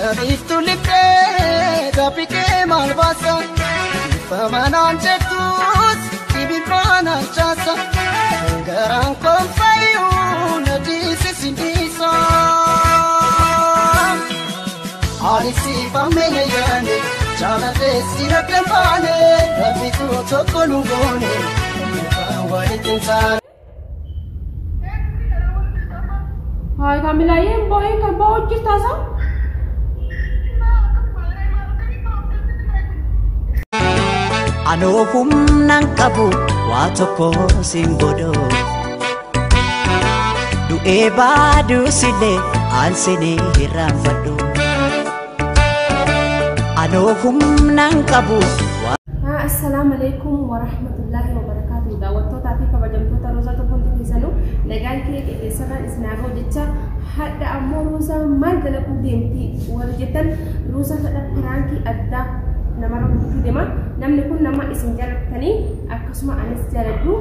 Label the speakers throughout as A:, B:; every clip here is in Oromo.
A: Biiftuu lixxee taphikee maal baasa? Bifa manaan jettus dhibbi chaasa. Garaan koon fayyuu na dhiisisi dhiisa. Ani siifamee yaane jaalatee si rakkoo baane rabbitu tokko nu goone walitti hin taane.
B: Haay Kaamilaayyee hin boo'in kan boo'u jirtaa isaa?
C: Anoo humnaan qabu waa tokko siin godhu. Du'ee baaduusillee aansinii hirraanfadhu. Anoo humnaan qabu waa.
B: Assalaamu alaikum warahmatullahi wabarakatuh. Daawwattootaa fi kabajamtoota Roozaa tokkoon keessanuu nagaan kee qilleensarraan isin haa ga'u jecha hadha ammoo Roozaa maal dalaguu deemti warri jettan Roozaa hadha piraankii addaa namarra hojjechuu deema. Namni kun nama isin jaalattanii akkasuma anis jaaladhu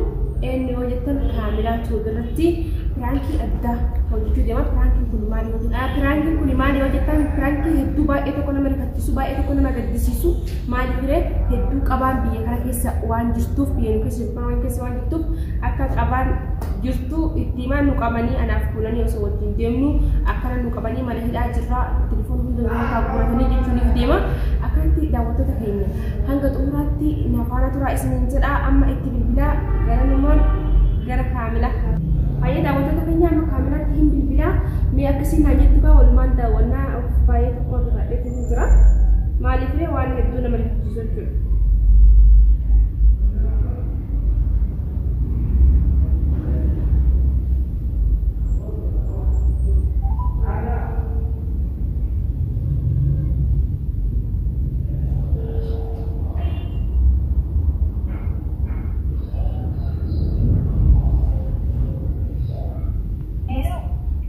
B: eenyu yoo jettan Kaamilaa Tuub irratti piraankii addaa hojjechuu deema. Piraankiin kun maali yoo jettan? Piraankiin kun maali yoo jettan? Piraankii hedduu baay'ee tokko nama rifachiisu, baay'ee tokko nama gaddisiisu. Maaliif ree hedduu qabaan biyya kana keessa waan jirtuuf, biyya nu keessa jirtu waan keessa waan jirtuuf akka qabaan jirtu itti himaan nu qabanii anaaf kuulanii osoo wajjin deemnu akkana nu qabanii mana hidhaa jirraa telefoon hunda nu harkaa guuratanii jechuuniif deema. Akkanatti daawwattoota keenya hanga xumuraatti na faana turaa isiniin jedhaa amma itti bilbilaa gara namaan gara Kaamilaa. Baay'ee daawwattoota keenya amma Kaamilaatti hin bilbilaa mee akkasiin naan jettu gaa walumaan daawwannaa of baay'ee tokko irraa hin jira. Maaliif ree waan hedduu nama rifachiisu jechuudha.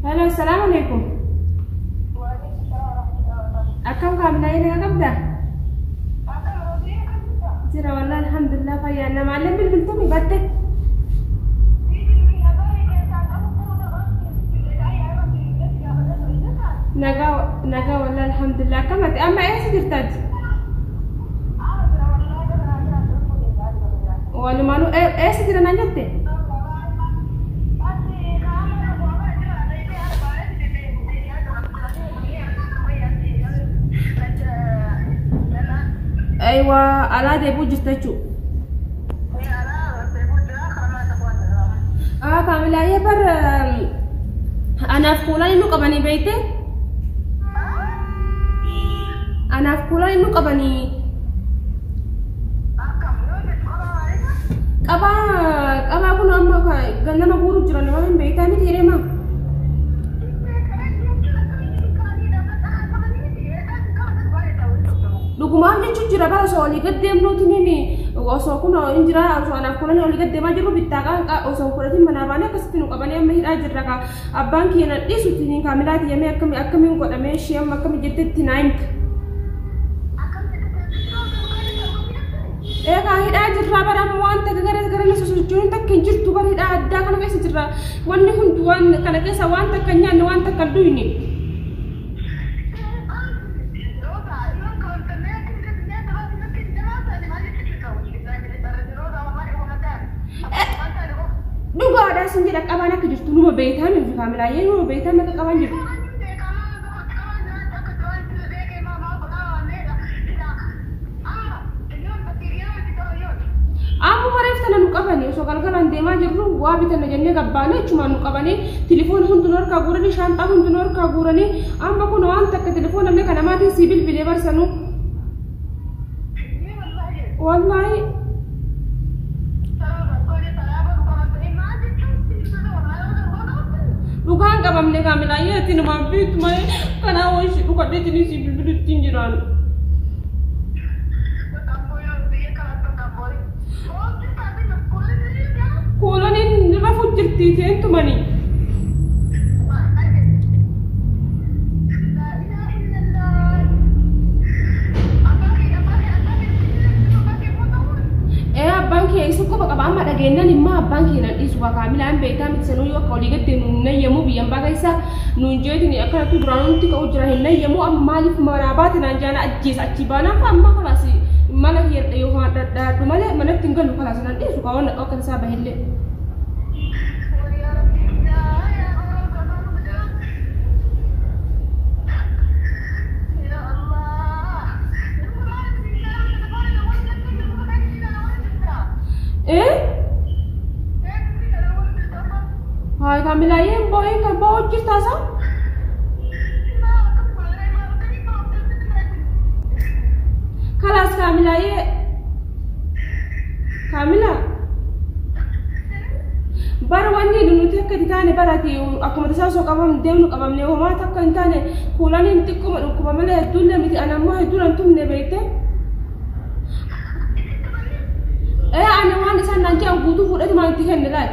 B: Hello, assalamu alaikum. Akkam Kaamilaa nagaa qabdaa? Jira wallahi alhamdulillah fayyaa namaallee bilbiltuumi badde. Nagaa nagaa wallahi alhamdulillah akkam ati amma eessa jirtaati? Walumaanuu eessa jira naan jette? Aywa alaa deebuu jirta jechuudha. Ah Kaamilaayyee bar anaaf kuulaan nu qabanii beekte? Anaaf kuulaan nu qabanii qabaa qabaa kun amma nama guuru jira nama hin beektaa miti hireema. Dhugumaan jechuun jira bara osoo olii gad deemnuutiin osoo kun hin jira osoo anaaf kuulaan olii gad deemaa jirru bittaa osoo fudhatiin manaa baanee akkasitti nu qabanii amma hidhaa jirra kaa abbaan kiyya na dhiisutti Kaamilaa tiyyamee akkamiin godhamee ishee amma akkami jettetti naa himta. Egaa hidhaa jirraa bara amma waan takka gara gara na sosochoon takka hin jirtu bara hidhaa addaa kana keessa jirra. Wanni hundi waan kana keessa waan takka hin nyaanne waan takka hin dhuyne. Dhugaadhaa sin jedha qabaan akka jirtu numa beektaa miti Kaamilaayyee numa beektaa akka qabaan jirtu. Amma reef tana nu qabanii osoo galgalaan deemaa jirru waa bitanna jennee gabbaanee achumaan nu qabanii telefoon hundinuu harkaa guuranii shaanxaa hundinuu harkaa guuranii amma kun waan takka telefoon namni kana maatiin sii bilbilee barsanuu. Wallaahi dhugaan qabamne Kaamilaayyee ati namaan beektu malee kanaa wayii dhukadheetiin sii bilbilutti hin jiraan. Kuulaniin rafuu jirti seentumanii. Ee abbaan kee isa quba qaba amma dhaga'ee. Dhageenyaan immoo abbaan keenya dhiisu waa kaamilaan beektaa miti sanuu yoo akka olii gadi nuun nayyamu biyyan baga isaa nuun jeetiin akkanatti duraan nutti ka'u jira hin nayyamu amma maaliif manaa baate naan jaana ajjeesa achi baanaaf amma kalaas mana kiyya yookaan dhadhaadhu malee manatti hin galu kalaas naan dhiisu kaawwan akka isaa bahillee. Hai Kamila ye boy kan bawa jirta sa? Kalas Kamila ye Kamila bar wanni nuti akka taane barati akkuma tasaa osoo qabam deemnu qabamne homaa takka hin taane kuulaniin xiqquma dhukkuba malee hedduullee miti ana ammoo hedduun hin tumne beekte. Ani waan isaan naan jedhan guutuu fuudhetumaan itti kenne laal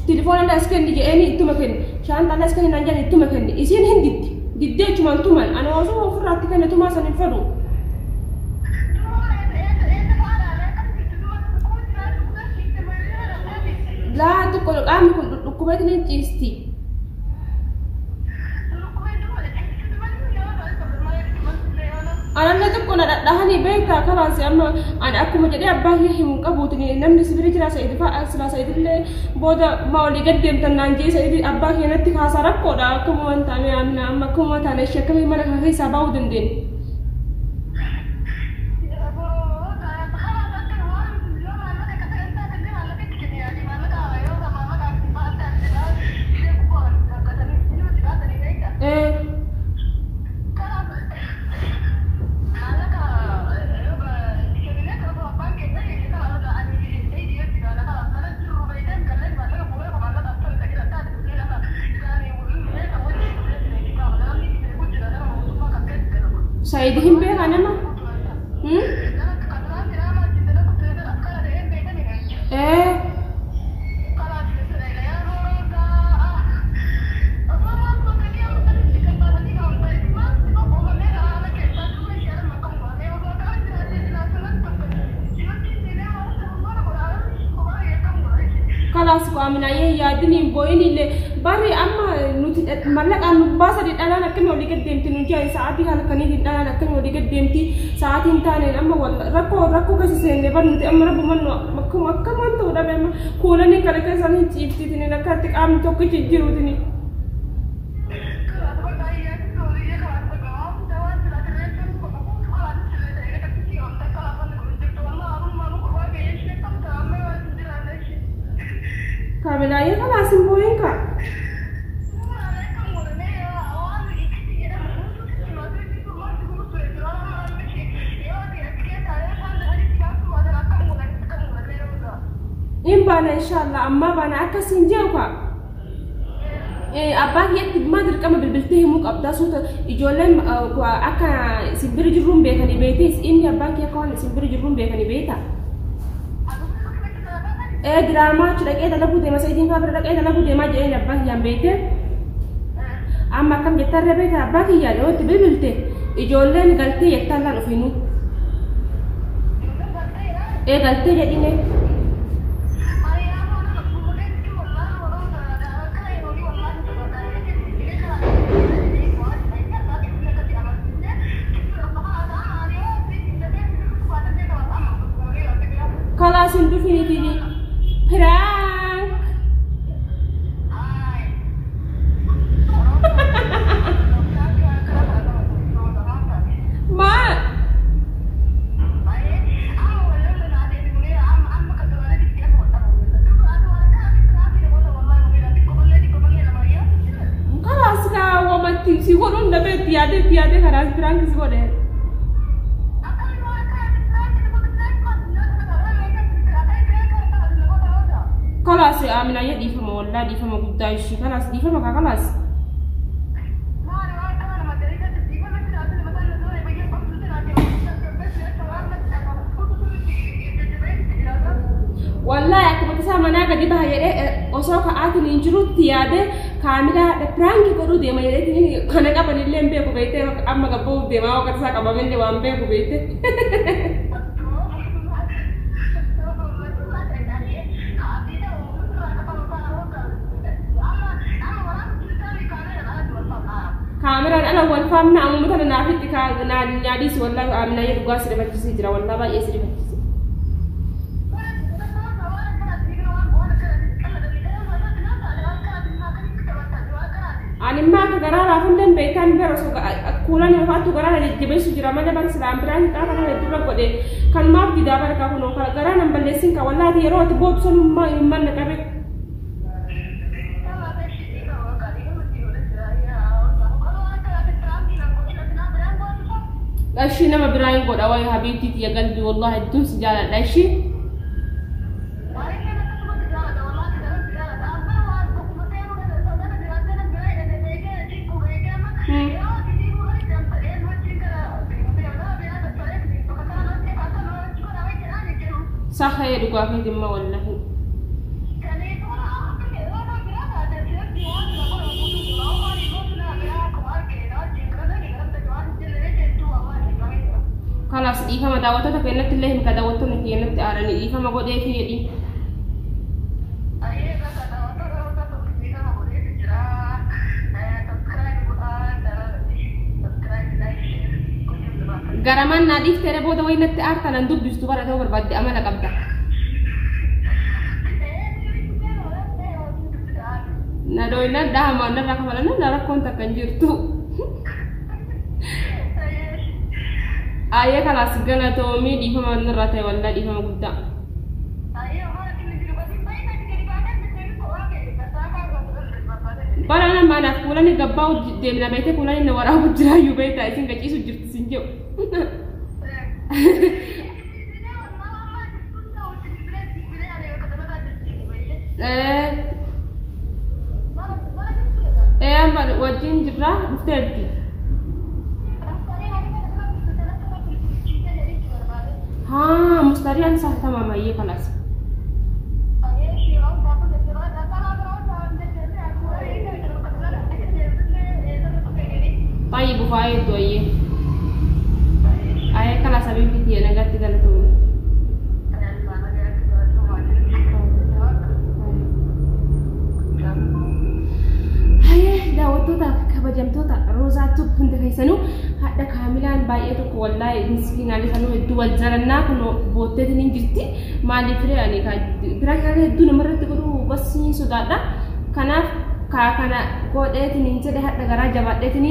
B: telefoona las kenni jedheeni ittuma kenne shaantaa las kenni naan jedhan ittuma kenne isiin hin diddi diddee jechumaan tuman ani osoo ofirraatti kenne tumaa san hin fedhu. Laa xiqqoo qaamni kun dhukkubeetiin hin ciisti. Anallee xiqqoo na dhadhahanii beektaa kalaas amma ani akkuma jedhee abbaa kiyya himu qabuutiin namni si bira jira Sa'iid fa'a silaa Sa'iidillee booda maa olii gad deemtan naan jee Sa'iid abbaa kiyya natti kaasaa rakkoodha akkuma waan taane amina amma akkuma taane ishee akkamii mana kana keessaa baa'uu dandeenya. Sa'iid hin beekaa nama? Kalaas ko amina yee yaadiniin boo'inillee barri amma nuti mallaqaan nu baasanii dhalaan akkamii olii gad deemti nu ji'a sa'aatii halkaniitiin dhalaan akkamii olii gad deemti sa'aatii hin taaneen amma rakkoo rakkoo keessa seenne bar nuti amma rabbu mannu akkuma akkamaan ta'uu dhabe amma kuulanii kana keessaan hin ciiftiitiin akkatti qaamni tokkichi jiruutiin. Kamila ye kalaas hin boo'in ka. In baana inshallah amma baana akkasiin jedhu ka. Abbaa kiyyatti maa dirqama bilbiltee himuu qabdaa suuta ijoolleen akka isin bira jirruun beekanii beekte inni abbaan kiyya akka waan isin bira jirruun beekanii beekta. Diraamaa achi dhaqee dalaguu deema Sa'iidiin fa'aa bira dhaqee dalaguu deemaa jedheen abbaa kiyyaan beekte. Amma akkam jettarra beekta abbaa kiyyaan yoo itti bilbilte ijoolleen galtee jettaan laan ofiinuu. Galtee jedhine. Kalaas hin dhufiniitiin. Prank. Ma. Kalaas ka wamatti si godhuun dhabee itti yaadee itti yaadee kalaas prank si godhe. Kalaas Amina ye dhiifama wallaa dhiifama guddaa ishii kalaas dhiifama kaa kalaas. Wallaahi akkuma tasaa manaa gadi baha jedhee osoo ka'aatiin hin jirutti yaadee kaamilaa piraanki godhuu deema jedhee kana qabanillee hin beeku beektee amma gabba'uuf deemaa akka tasaa qabamillee waan beeku beektee. Kaameraan ala wal faamna amma tana naafitti naadhiis wallaahi Aaminaa jedhu dhugaa si rifachiisee jira wallaahi baay'ee si rifachiise. Ani immoo akka garaa raafuu hin dandeenye bara osoo kuulan afaattu garaa na jajjabeessu jira malee bara silaan biraan qaama kana hedduu godhe kan maaf didaa bara kunoo garaa nan balleessin ka wallaahi yeroo ati bootu sanummaa hin na qabe. Ashi nama biraan godha wayi habiibtii tiyya qalbii wallaahi hedduun si jaaladha ashi. Sahaya dhugaa keetii immoo wallaahi. Kalaas dhiifama daawwattoota keenyatti illee himka daawwattoonni keenyatti aaranii dhiifama godhee fi jedhi. Garamaan naa dhiiftee booda wayii natti aarta nan dubbistu bara ta'uu barbaadde amala qabda. Na dooyinaan dhahamaan narraa kafalan na rakkoon takka hin jirtu. Ayee kalaas galatoomii dhiifama narraa ta'e wallaa dhiifama guddaa. Bara nama anaaf kuulani gabbaa deemna beekte kuulani na waraabu jiraayyuu beektaa isin gachiisu jirti sin jedhu. Amma wajjin jirra dhufteetti. Haa mustariyaan isaa tamam ayyee kalaas. طيب وفايد ويه أيه خلاص حبيبتي أنا قلت قلتوني هيا daawwattoota kabajamtoota Roozaa Tube hunda keessanuu hadha kaamilaan baay'ee tokko wallaahi miskiinaan sanuu hedduu wal jalannaa kun bootteetiin hin jirti maaliif ree ani biraa kana hedduu namarratti godhuu bas sodaadha kanaaf kana godheetiin hin jedhe hadha garaa jabaadheetiin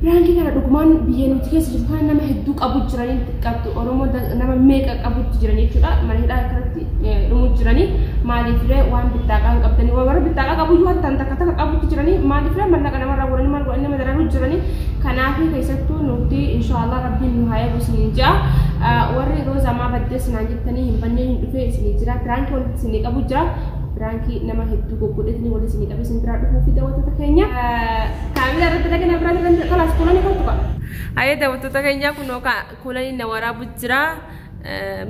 B: biraankii kana dhugumaan biyya nuti keessa jiru kana nama hedduu qabu jiranii qabdu Oromoo nama meeqa qabu jiran jechuudha mana hidhaa kanatti dhumu jiranii maaliif ree waan bittaaqaa hin qabdanii warra bittaaqaa qabu iyyuu hattaan takka takka qabutti jiranii maaliif ree mallaqa namarraa godhanii maal godhanii nama dararuu jiranii kanaaf keessattuu nuti inshaallah rabbiin nu haa eegu isiniin ja'a warri Roozaa maa baddee sinaan jettanii hin bannee hin dhufee isinii jira biraankii walitti isinii qabu jira biraankii nama hedduu goggodhetanii walitti isinii qabee isin biraa dhufuu fi daawwattoota keenya kaamila irratti dhagana biraa irratti kalaas kuulanii kottu qa'a. Ayee daawwattoota keenya kunoo kuulanii na waraabu jira.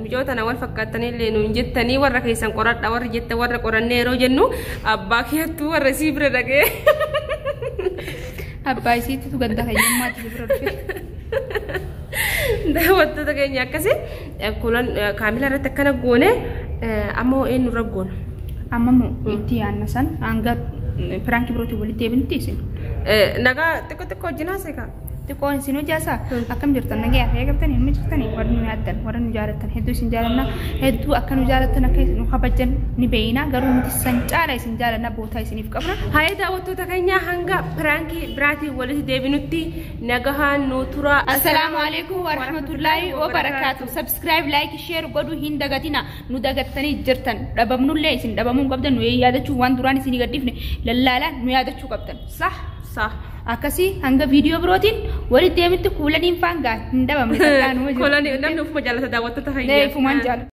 B: Mijoota na wal fakkaatanii illee nuun jettanii warra keessan qoradha warri jette warra qorannee yeroo jennu abbaa keettuu warra isii bira dhaqee.
D: Abbaa isiitu ganda fayyummaatti bira dhufe.
B: Daawwattoota keenya akkasii kuulan kaamila irratti akkana goone ammoo eenyu irra goona.
D: Amma moo itti yaadna san hanga piraankii birootiin walitti deebinutti isin.
B: Nagaa xiqqoo xiqqoo wajjin haasa'e
D: Xiqqoon isin hojjaasaa akkam jirtan nagaa fi eegamtanii hin jirtanii warra nu yaaddan warra nu jaalattan hedduu isin jaalanna hedduu akka nu jaalattan akka nu kabajan ni beeyna garuu nuti san caala isin jaalanna bootaa isiniif qabna.
B: Haayee daawwattoota keenya hanga piraankii biraatiin walitti deebinutti nagahaan nu tura.
D: Assalaamu alaikum warahmatullaahi wabarakaatu. Subscribe, like, share godhuu hin dagatina. Nu dagattanii jirtan dhabamnullee isin dhabamuu hin qabdan nu yaadachuu waan duraan isinii gadhiifne lallaalaan nu yaadachuu qabdan. Sah?
B: Sah.
D: Akkasii hanga viidiyoo birootiin walitti deebitti kuulaniin faangaa hin dhabamne takkaanuma jiru.
B: Kuulanii namni ufuma jaalata daawwattoota
D: Ifumaan jaalata.